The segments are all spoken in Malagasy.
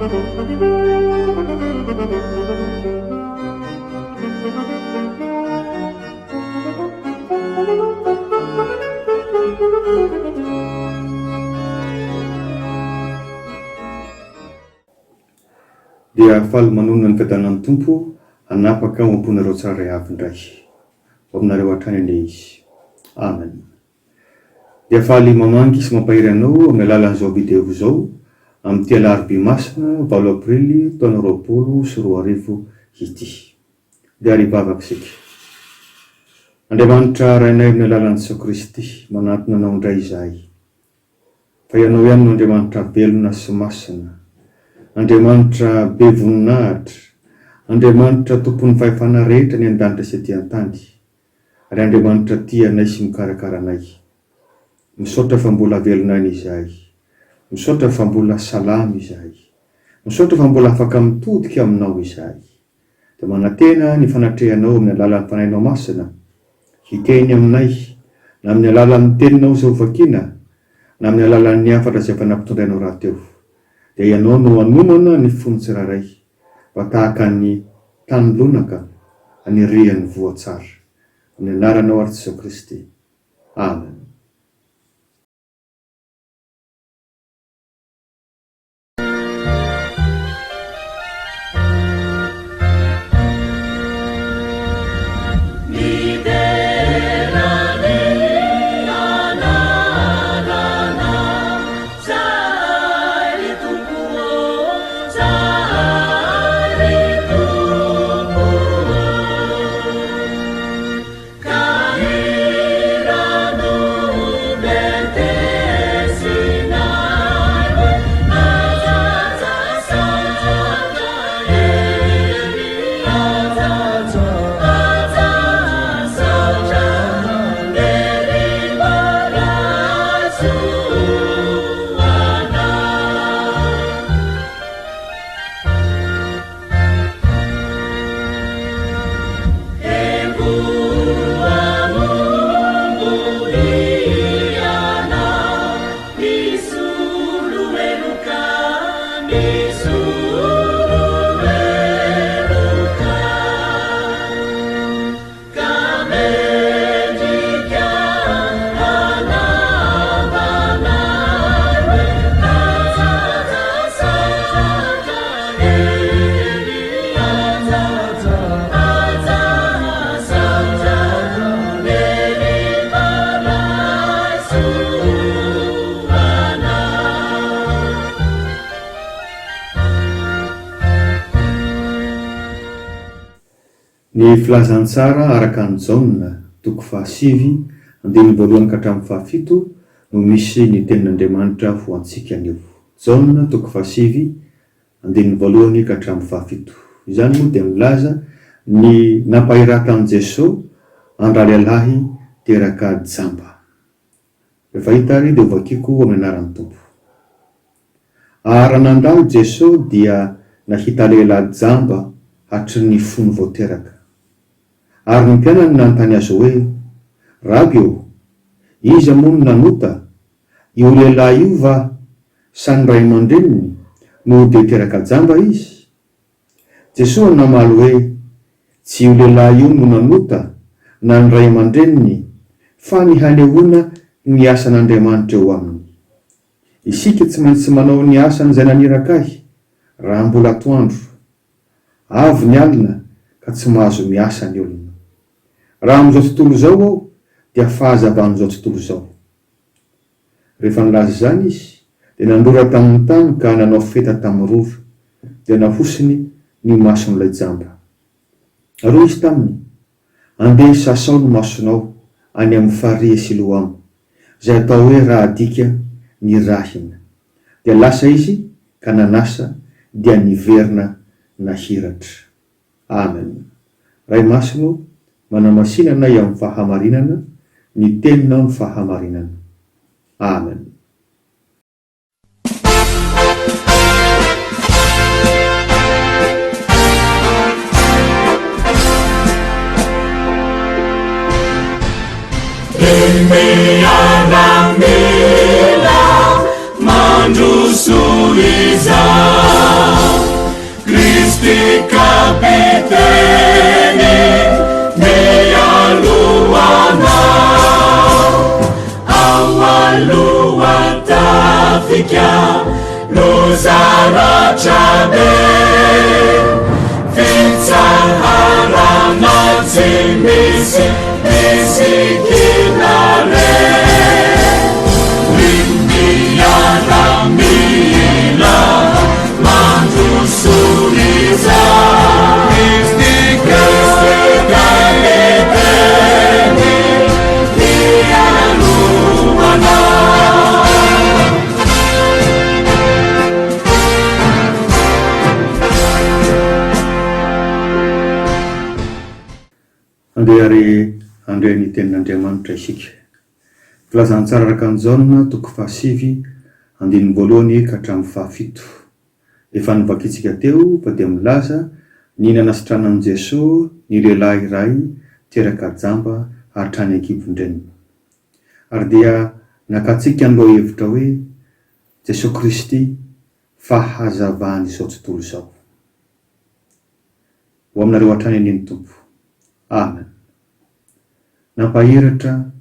Dia faly manonona ny fiadanan'ny Tompo hanapaka ao am-ponareo tsirairay avy indray. Ho aminareo hatrany anie Izy. Amen. Dia faly mamangy sy mampahery anao amin'ny alalan'izao video izao amin'ity alarobia masina valo aprily taona 2020 ity. Dia ary hivavaka isika. Andriamanitra Rainay amin'ny alalan'i Jesoa Kristy, manantona Anao indray izahay. Fa Ianao ihany no Andriamanitra velona sy masina, Andriamanitra be voninahitra, Andriamanitra tompon'ny fahefana rehetra any an-danitra sy ety an-tany, ary Andriamanitra tia anay sy mikarakara anay. Misaotra fa mbola velona aina izahay. Misaotra fa mbola salama izahay. Misaotra fa mbola afaka mitodika Aminao izahay. Dia manantena ny fanatrehanao amin'ny alalan'ny Fanahinao Masina hiteny aminay, na amin'ny alalan'ny Teninao izay hovakiana, na amin'ny alalan'ny hafatra izay efa nampitondrainao rahateo. Dia Ianao no hanomana ny fon'ny tsirairay mba tahaka ny tany lonaka anirian'ny voa tsara. Amin'ny anaranao ary Jesoa Kristy. Amen. Midera ny anaranao zahay ry Tompo ô, zahay ry Tompo ô. Ka hira no ventesinay hoe ajaja saotra ery ajaja ajaja saotra ery marasoa anay. Ny Filazantsara araka an'i Jaona, toko fahasivy, andininy voalohany ka hatramin'ny fahafito, no misy ny Tenin'Andriamanitra ho antsika anio. Jaona, toko fahasivy, Andininy voalohany ka hatramin'ny fahafito. Izany moa dia milaza ny nampahiratan'i Jesoa an-dralehilahy teraka jamba. Rehefa hita ary dia hovakiko amin'ny anaran'ny Tompo. Ary raha nandalo Jesoa dia nahita lehilahy jamba hatry ny fony vao teraka. Ary ny mpianany nanontany Azy hoe, Raby ô, iza moa no nanota, io lehilahy io va sa ny ray aman-dreniny no dia teraka jamba izy? Jesoa namaly hoe, Tsy io lehilahy io no nanota na ny ray aman-dreniny fa ny hanehoana ny asan'Andriamanitra eo aminy. Isika tsy maintsy manao ny asan'izay naniraka ahy raha mbola atoandro. Avy ny alina ka tsy mahazo miasa ny olona. Raha amin'izao tontolo izao aho dia fahazavan'izao tontolo izao. Rehefa nilaza izany izy, dia nandrora tamin'ny tany ka nanao feta tamin'ny rora, dia nahosiny ny mason'ilay jamba. Ary hoy izy taminy, Andeha sasao ny masonao any amin'ny farihy Siloama, izay atao hoe raha adika, Nirahina. Dia lasa izy ka nanasa, dia niverina nahiratra. Amen. Ray Masina o, manamasina anay amin'ny fahamarinana, ny Teninao no fahamarinana. Amen. Miaramila mandroso izao. Kristy Kapiteny mialoha anao. Ao aloha tafika loza ratra be. Fitsaharana tsy misy misikina re. Ny miaramila mandroso izao. Kristy Kapiteny mialoha anao. Andeha àry handre ny Tenin'Andriamanitra isika. Filazantsara araka an'i Jaona, toko fahasivy, andininy voalohany ka hatramin'ny fahafito. Efa novakintsika teo fa dia milaza ny nanasitranan'i Jesoa ny lehilahy iray teraka jamba hatrany an-kibon-dreniny. Ary dia nakantsika ny lohahevitra hoe Jesoa Kristy fahazavan'izao tontolo izao. Ho aminareo hatrany anie ny Tompo. Amen. Nampahiratra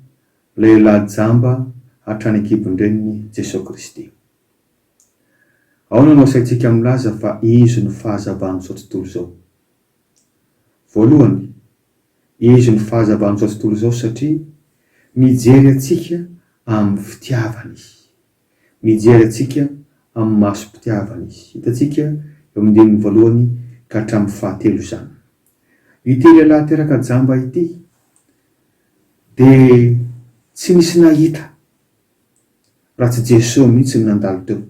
lehilahy jamba hatrany an-kibon-dreniny Jesoa Kristy. Ahoana no asaintsika milaza fa Izy no fahazavan'izao tontolo izao? Voalohany, Izy no fahazavan'izao tontolo izao satria mijery antsika amin'ny fitiavana Izy. Mijery antsika amin'ny masom-pitiavana Izy. Hitantsika eo amin'ny andininy voalohany ka hatramin'ny fahatelo izany. Ity lehilahy teraka jamba ity dia tsy nisy nahita raha tsy Jesoa mihitsy no nandalo teo.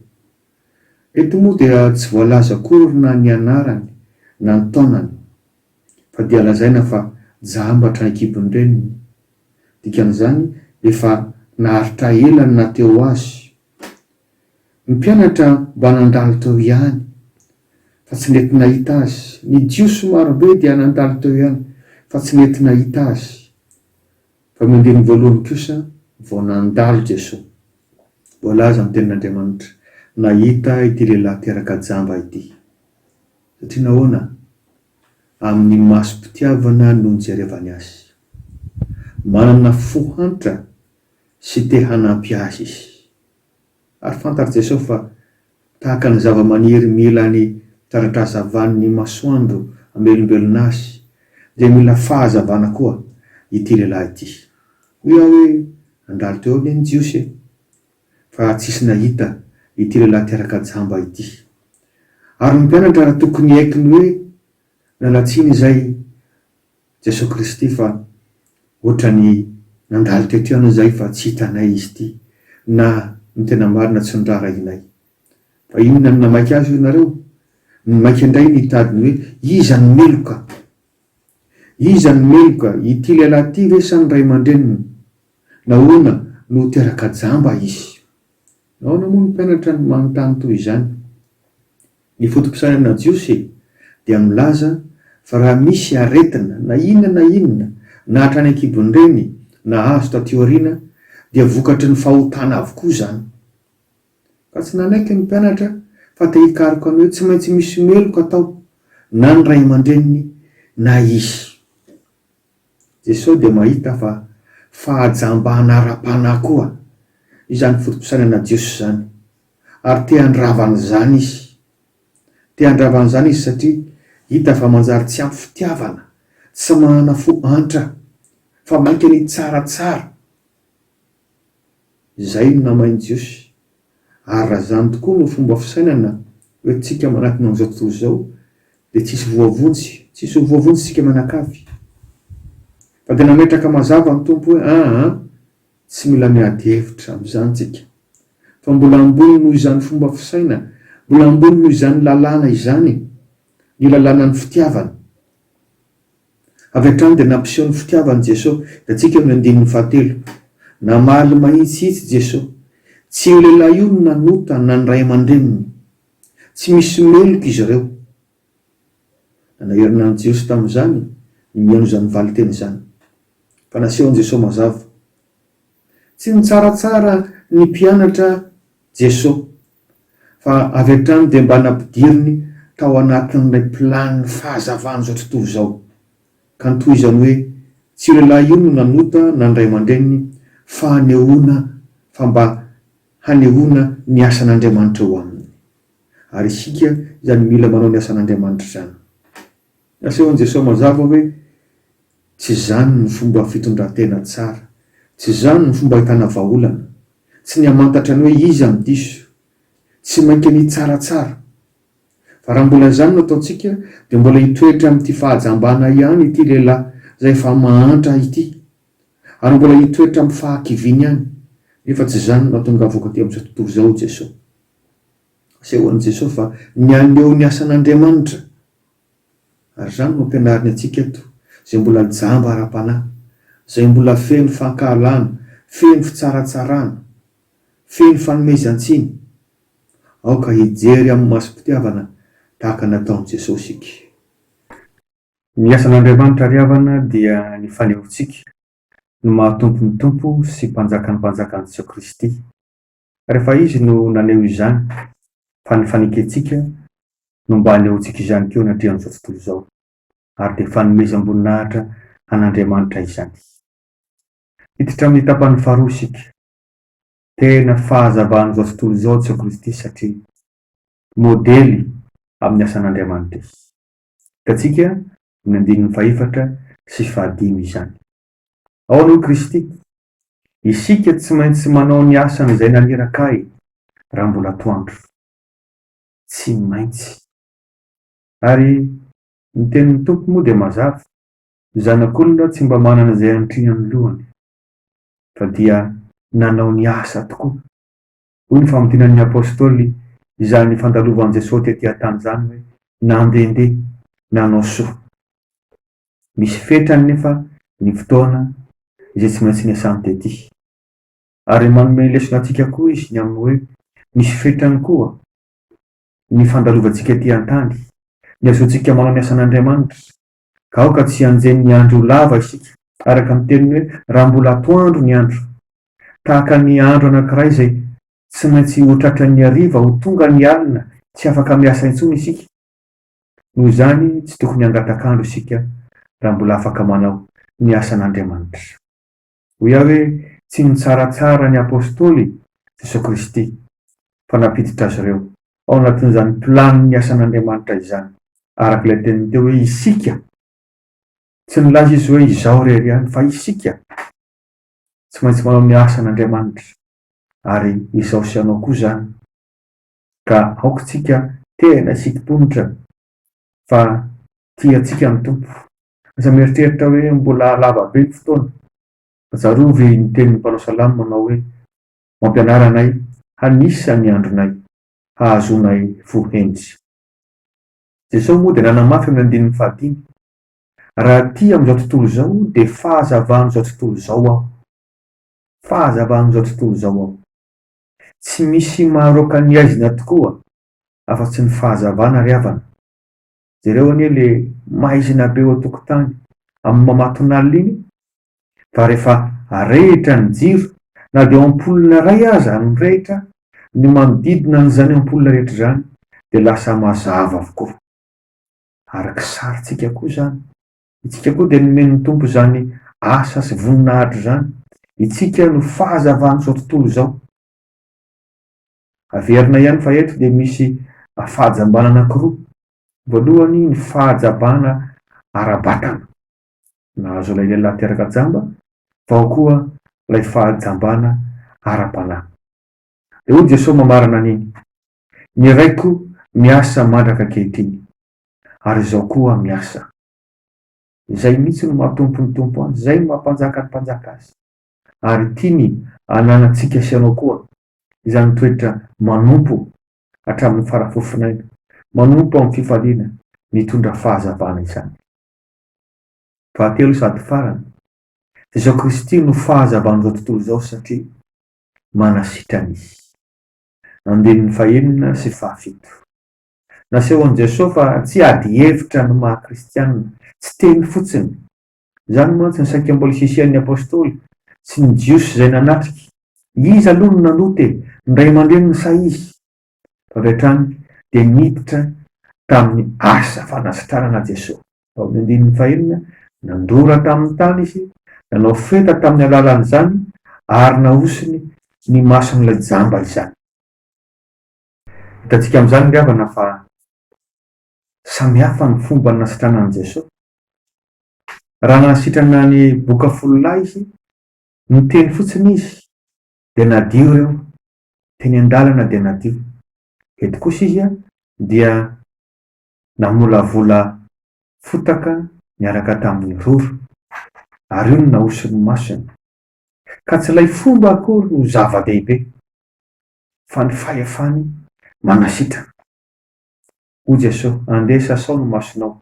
Eto moa dia tsy voalaza akory na ny anarany na ny taonany fa dia lazaina fa jamba hatrany an-kibon'ny reniny. Dikan'izany efa naharitra ela ny naha teo azy. Ny mpianatra mba nandalo teo ihany fa tsy nety nahita azy. Ny Jiosy marobe dia nandalo teo ihany fa tsy nety nahita azy. Fa ny andininy voalohany kosa vao nandalo Jesoa. Voalaza ny tenin'Andriamanitra, nahita ity lehilahy teraka jamba ity. Satria nahoana? Amin'ny masom-pitiavana no nijerevany azy. Manana fo hantra sy te hanampy azy izy. Ary fantatr'i Jesoa fa tahaka ny zavamaniry mila ny taratra hazavan'ny masoandro hamelombelona azy, dia mila fahazavana koa ity lehilahy ity. Hoy aho hoe, Nandalo teo anie ny Jiosy e! Fa tsisy nahita ity lehilahy teraka jamba ity. Ary ny mpianatra raha tokony hiaiky ny hoe miala tsiny izay Jesoa Kristy fa otrany nandalo teto ihany izay fa tsy hitanay izy ity na ny tena marina tsy noraharahianay. Fa inona no namaika azy hoy nareo? Ny maika indray ny hitady ny hoe iza no meloka? Iza no meloka? Ity lehilahy ity ve sa ny ray aman-dreniny? Nahoana no teraka jamba izy? Nahoana moa ny mpianatra no manontany toy izany? Ny foto-pisainana jiosy dia milaza fa raha misy aretina na inona na inona na hatrany an-kibon'ny reny na azo taty aoriana dia vokatry ny fahotana avokoa izany. Fa tsy nanaiky ny mpianatra fa te hikaroka ny hoe tsy maintsy misy meloka tao na ny ray aman-dreniny na izy. Jesoa dia mahita fa fahajambana ara-panahy koa izany foto-pisainana jiosy izany ary te handrava an'izany izy. Te handrava an'izany izy satria hita fa manjary tsy ampy fitiavana, tsy manana fo antra fa mainka ny tsaratsara. Izay no namain'ny Jiosy. Ary raha izany tokoa no fomba fisainana hoentintsika manatona an'izao tontolo izao, dia tsy hisy voavonjy, tsy hisy ho voavonjy isika mianakavy. Fa dia nametraka mazava ny Tompo hoe, aa, tsy mila miady hevitra amin'izany tsika. Fa mbola ambony noho izany fomba fisaina, mbola ambony noho izany lalàna izany ny lalànan'ny fitiavana. Avy hatrany dia nampiseho ny fitiavany Jeso. Hitantsika eo amin'ny andininy fahatelo. Namaly mahitsihitsy Jeso. Tsy io lehilahy io no nanota na ny ray aman-dreniny. Tsy misy meloka izy ireo. Nanahirana ny Jiosy tamin'izany ny mihaino izany valin-teny izany. Fa nasehon'i Jeso mazava. Tsy nitsaratsara ny mpianatra Jeso. Fa avy hatrany dia mba nampidiriny. tao anatin'ilay planin'ny fahazavan'izao tontolo izao. Ka notohizany hoe, Tsy io lehilahy io no nanota na ny ray aman-dreniny fa hanehoana fa mba hanehoana ny asan'Andriamanitra eo aminy. Ary isika izany mila manao ny asan'Andriamanitra izany. Nasehon'i Jesoa mazava hoe tsy izany ny fomba fitondran-tena tsara, tsy izany ny fomba ahitana vahaolana, tsy ny hamantatra ny hoe iza no diso, tsy mainka ny hitsaratsara. Fa raha mbola izany no ataontsika dia mbola hitoetra amin'ity fahajambana ihany ity lehilahy izay efa mahantra ity, ary mbola hitoetra amin'ny fahakiviany ihany, nefa tsy izany no nahatongavako aty amin'izao tontolo izao hoy Jesoa. Asehon'i Jesoa fa ny haneho ny asan'Andriamanitra, ary izany no ampianariny antsika eto, izay mbola jamba ara-panahy, izay mbola feno fankahalana, feno fitsaratsarana, feno fanomezan-tsiny, aoka hijery amin'ny masom-pitiavana tahaka ny nataon'i Jesoa isika. Ny asan'Andriamanitra ry havana dia ny fanehoantsika ny maha Tompon'ny Tompo sy Mpanjakan'ny Mpanjaka an'i Jesoa Kristy. Rehefa Izy no naneho izany fa ny fanekentsika no mba hanehoantsika izany koa eo anatrehan'izao tontolo izao, ary dia fanomezam-boninahitra an'Andriamanitra izany. Hiditra amin'ny tapany faharoa isika. Tena fahazavan'izao tontolo izao Jesoa Kristy satria modely amin'ny asan'Andriamanitra Izy. Hitantsika amin'ny andininy fahefatra sy fahadimy izany. Ahoana hoy Kristy? Isika tsy maintsy manao ny asan'izay naniraka ahy raha mbola atoandro. Tsy maintsy. Ary ny tenin'ny Tompo moa dia mazava, ny Zanak'olona tsy mba manana izay hanitrihany ny lohany, fa dia nanao ny asa tokoa. Hoy ny famintinan'ny Apostoly izany fandalovan'i Jesoa tety an-tany izany hoe, nandehandeha, nanao soa. Misy fetrany nefa ny fotoana izay tsy maintsy niasany tety. Ary manome lesona antsika koa izy ny amin'ny hoe misy fetrany koa ny fandalovantsika ety an-tany, ny hazoantsika manao ny asan'Andriamanitra, ka aoka tsy hianjeny ny andro ho lava isika, araka ny teniny hoe raha mbola atoandro ny andro. Tahaka ny andro anankiray izay tsy maintsy ho tratran'ny hariva ho tonga ny alina tsy afaka miasa intsony isika, Noho izany, tsy tokony hangatak'andro isika raha mbola afaka manao ny asan'Andriamanitra. Hoy aho hoe tsy nitsaratsara ny Apostoly Jesoa Kristy fa nampiditra azy ireo ao anatin'izany planin'ny asan'Andriamanitra izany, araka ilay teniny teo hoe isika. Tsy nilaza izy hoe izaho irery ihany fa isika. Tsy maintsy manao ny asan'Andriamanitra ary izaho sy ianao koa izany. Ka aoka tsika tena hisikim-ponitra fa tia antsika ny Tompo. Aza mieritreritra hoe mbola lava be ny fotoana. Fa tsarovy ny tenin'ny mpanao salamo manao hoe, Mampianara anay hanisa ny andronay, hahazoanay fo hendry. Jesoa moa dia nanamafy amin'ny andininy fahadimy, Raha aty amin'izao tontolo izao dia fahazavan'izao tontolo izao aho. Fahazavan'izao tontolo izao aho. Tsy misy maharoaka ny haizina tokoa afa-tsy ny fahazavana ry havana. Jereo anie le maizina be eo an-tokotany amin'ny mamatonalina iny fa rehefa arehitra ny jiro na dia ampoule iray aza no mirehitra, ny manodidina an'izany ampoule rehetra izany dia lasa mazava avokoa. Araka sarintsika koa izany. Itsika koa dia nomen'ny Tompo izany asa sy voninahitra izany. Itsika no fahazavan'izao tontolo izao. Averina ihany fa eto dia misy fahajambana anankiroa. Voalohany ny fahajambana ara-batana, nahazo ilay lehilahy teraka jamba, fa ao koa ilay fahajambana ara-panahy. Dia hoy Jesoa mamarana an'iny, Ny Raiko miasa mandraka ankehitriny, ary izao koa miasa. Izay mihitsy no maha Tompo ny Tompo azy, izay no maha Mpanjaka ny Mpanjaka azy. Ary tiany hananantsika sy ianao koa izany toetra manompo hatramin'ny fara-fofonaina, manompo amin'ny fifaliana, mitondra fahazavana izany. Fahatelo sady farany, Jesoa Kristy no fahazavan'izao tontolo izao satria manasitrana Izy. Andininy fahenina sy fahafito. Nasehon'i Jesoa fa tsy ady hevitra ny maha kristianina, tsy teny fotsiny. Izany mantsy no saika mbola isisian'ny Apostoly sy ny Jiosy izay nanatrika. Iza aloha no nanota e? Ny ray aman-dreniny sa izy? Fa avy hatrany dia niditra tamin'ny asa fanasitranana Jesoa. Ao amin'ny andininy fahenina, nandora tamin'ny tany izy, nanao feta tamin'ny alalan'izany ary nahosiny ny mason'ilay jamba izany. Hitantsika amin'izany ry havana fa samy hafa ny fomba nanasitranan'i Jesoa. Raha nanasitrana ny boka folo lahy izy, niteny fotsiny izy dia nadio ireo, teny an-dalana dia nadio. Eto kosa izy dia namolavola fotaka niaraka tamin'ny rora, ary io no nahosin'ny masony. Ka tsy ilay fomba akory no zava-dehibe, fa ny fahefany manasitrana. Hoy Jesoa, Andeha sasao ny masonao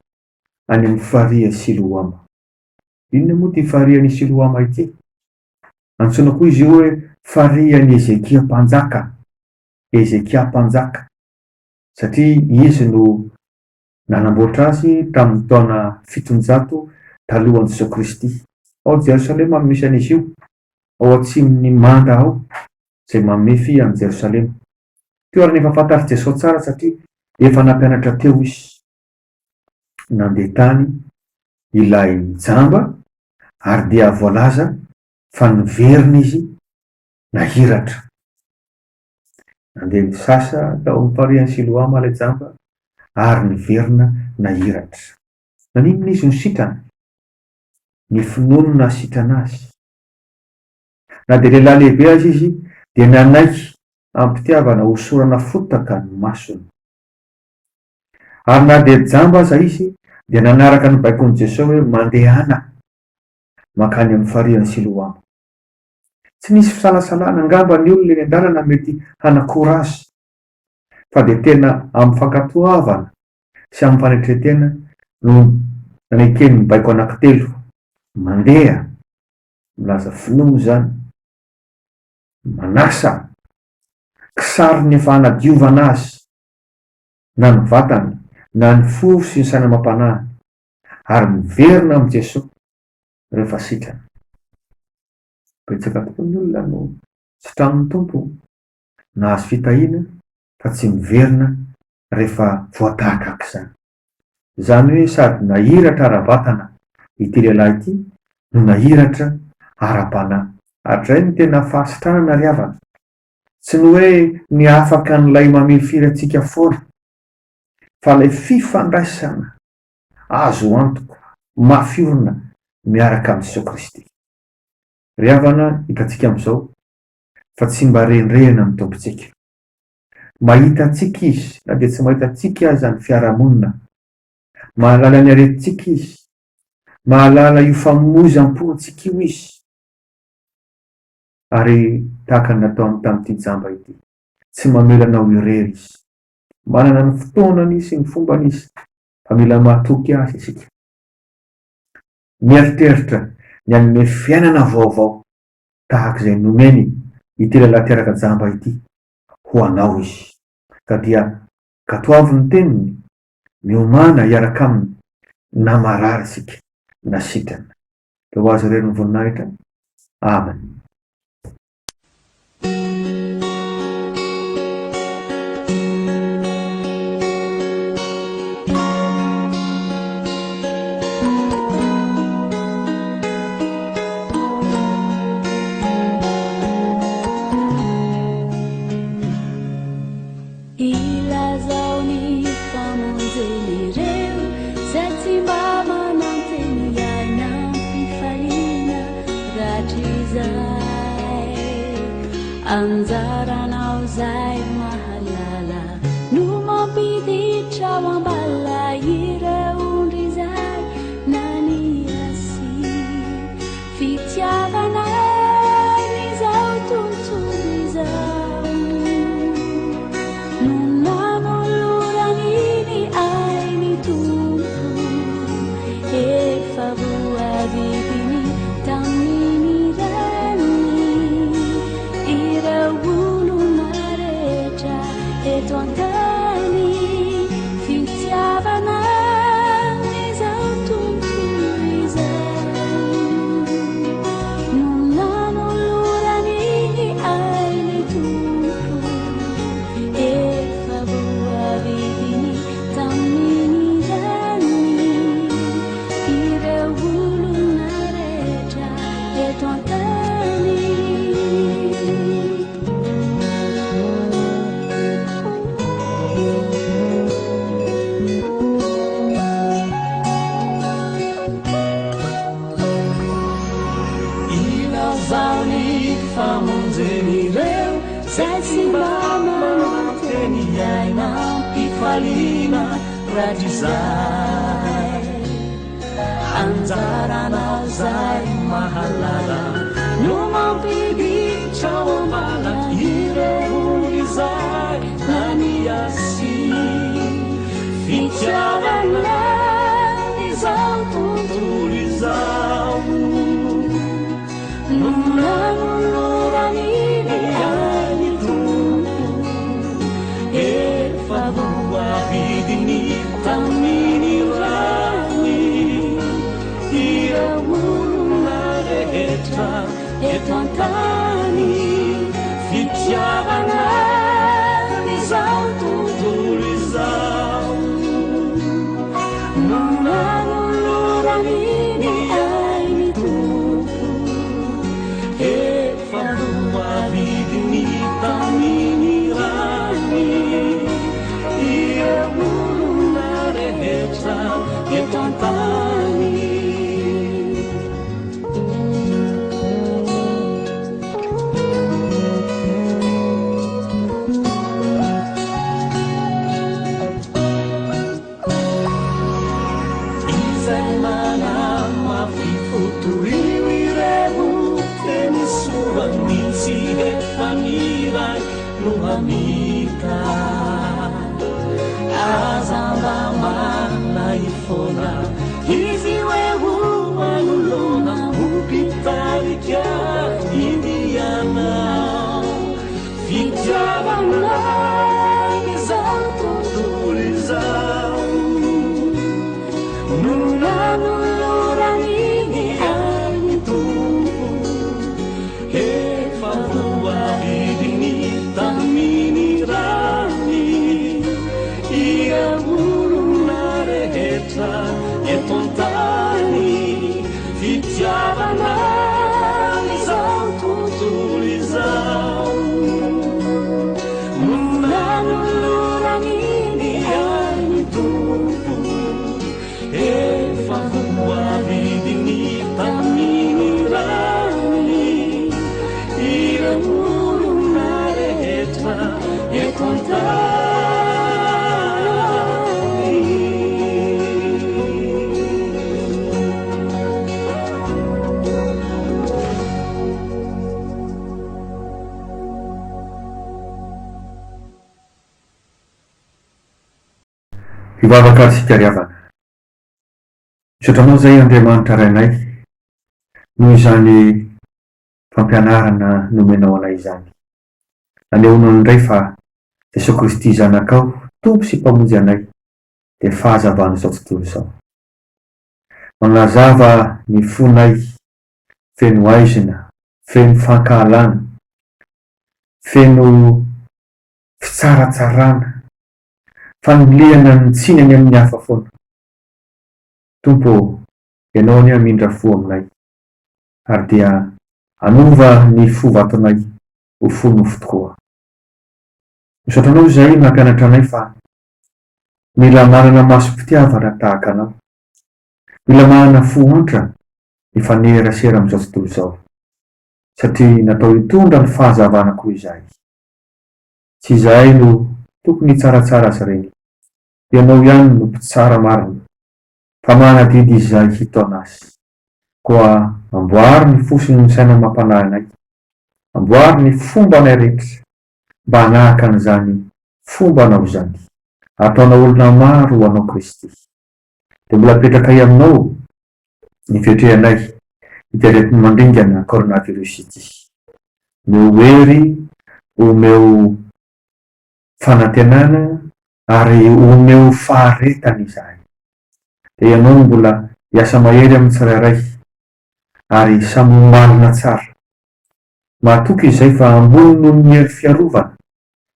any amin'ny farihy Siloama. Inona moa ity farihin'i Siloama ity? Antsoina koa izy io hoe farihin'i Hezekia Mpanjaka. Hezekia Mpanjaka, satria izy no nanamboatra azy tamin'ny taona 700 talohan'i Jesoa Kristy. Ao Jerosalema no misy an'izy io, ao atsimon'ny manda ao, izay mamefy an'i Jerosalema. Toerana efa fantatr'i Jesoa tsara satria efa nampianatra teo izy. Nandeha tany ilay jamba ary dia voalaza fa niverina izy nahiratra. Nandeha nisasa tao amin'ny farihin'i Siloama ilay jamba ary niverina nahiratra. Naninona izy no sitrana? Ny finoany no nahasitrana azy. Na dia lehilahy lehibe aza izy dia nanaiky amim-pitiavana hosorana fotaka ny masony. Ary na dia jamba aza izy dia nanaraka ny baikon'i Jesoa hoe mandehana mankany amin'ny farihin'i Siloama. Tsy nisy fisalasalana, angamba ny olona eny an-dalana mety hanakora azy, fa dia tena amin'ny fankatoavana sy amin'ny fanetren-tena no nanekeny ny baiko anankitelo, mandeha, milaza finoana izany, manasa, kisariny efa hanadiovana azy, na ny vatany, na ny fo sy ny saina amam-panahiny, ary miverina amin'i Jesoa rehefa sitrana. Betsaka tokoa ny olona no sitranin'ny Tompo, nahazo fitahiana fa tsy miverina rehefa voatahakaka izany. Izany hoe sady nahiratra ara-batana ity lehilahy ity no nahiratra ara-panahy. Hatrizay ny tena fahasitranana ry havana. Tsy ny hoe ny afaka an'ilay mamirifiry antsika foana fa ilay fifandraisana azo antoka, mafy orina miaraka amin'i Jesoa Kristy. Ry havana, hitantsika amin'izao fa tsy mba rendrehana ny Tompontsika. Mahita antsika Izy na dia tsy mahita antsika aza ny fiarahamonina. Mahalala ny aretintsika Izy. Mahalala io famoizam-po antsika io Izy. Ary tahaka ny nataony tamin'ity jamba ity, tsy mamela anao irery Izy. Manana ny fotoanany sy ny fombany Izy fa mila matoky Azy isika. Mieritreritra ny hanome fiainana vaovao tahaka izay nomeny ity lehilahy teraka jamba ity ho anao Izy. Ka dia katoavy ny teniny, miomàna hiaraka Aminy na marary isika na sitrana. Dia ho Azy irery ny voninahitra. Amen. Ilazao ny famonjen'ireo izay tsy mba mananteny hiaina am-pifaliana rahatrizay. Anjaranao izay mahalala no mampiditra ao am-bala ireo ondry izay naniasia. Fitiavana izao tontolo izao no nanolorany ny ainy Tompo efa voavidiny tamin'ny rany ireo olona. fijaliana rahatrizay. Anjaranao zay mahalala no mampiditra ao am-bala ireo izay naniasia. Fitiavana izao tontolo izao no nanolorany ny ainy Tompo. Efa voavidiny tamin'ny rany ireo olona rehetra eto an-tany. Fitiavana izao tontolo izao no nanolorany ny ainy Tompo. Efa voavidiny tamin'ny rany ireo olona rehetra eto an-tany. Izay manamafy fo torio ireo teny soa ny tsy efa niray no hamita. Aza mba manahy foana izy hoe ho anoloana ho mpitarika Indiana. Fitiavana izao tontolo izao no nanolorany ny ain'ny Tompo. Efa voavidiny tamin'ny rany ireo olona rehetra eto an-tany. Fitiavana izao tontolo izao no nanolorany ny ain'ny Tompo. Efa voavidiny tamin'ny rany ireo olona rehetra eto an-tany. Hivavaka ary isika ry havana. Misaotra Anao izay Andriamanitra Rainay noho izany fampianarana nomenao anay izany. Nanehoanao indray fa Jesoa Kristy Zanakao, Tompo sy Mpamonjy anay, dia fahazavan'izao tontolo izao. Manazava ny fonay feno haizina, feno fankahalana, feno fitsaratsarana, fanilihana ny tsiny any amin'ny hafa foana. Tompo ô, Ianao anie hamindra fo aminay, ary dia hanova ny fo vatonay ho fo nofo tokoa. Misaotra Anao izay nampianatra anay fa mila manana masom-pitiavana tahaka Anao. Mila manana fo antra mifanerasera amin'izao tontolo izao, satria natao hitondra ny fahazavana koa izahay. Tsy izahay no tokony hitsaratsara azy ireny, Ianao ihany no mpitsara marina, fa manadidy izahay hitaona azy. Koa amboary ny fo sy ny saina amam-panahy anay, amboary ny fombanay rehetra, mba hanahaka an'izany fombanao izany. Ataonao olona maro ho anao Kristy. Dia mbola apetrakay aminao ny fiatrehanay ity aretina mandringana coronavirus ity. Omeo hery, omeo fanantenana ary omeo faharetana izahay. Dia ianao no mbola hiasa mahery amin'ny tsirairay ary samy ho marina tsara. Mahatoky izay fa ambony noho ny hery fiarovana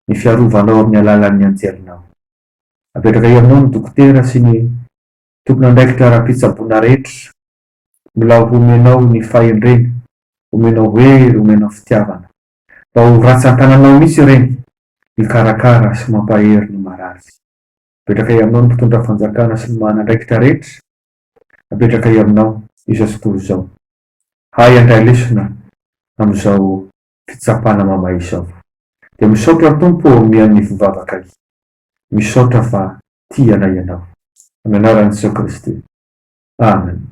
ny fiarovanao amin'ny alalan'ny anjelinao. Apetraka eo aminao ny dokotera sy ny tompon'andraikitra ara-pitsaboana rehetra. Mbola homenao ny fahendrena, homenao hery, homenao fitiavana. Mba ho ratsan-tananao mihitsy ireny mikarakara sy mampahery ny marary. Apetraka eo aminao ny mpitondra fanjakana sy ny manandraikitra rehetra. Apetraka eo aminao izao tontolo izao. Hay handray lesona amin'izao fitsapana mamay izao. Dia misaotra Tompo ô mihaino ny vavakay. Misaotra fa tia anay Ianao. Amin'ny anaran'i Jesoa Kristy. Amen.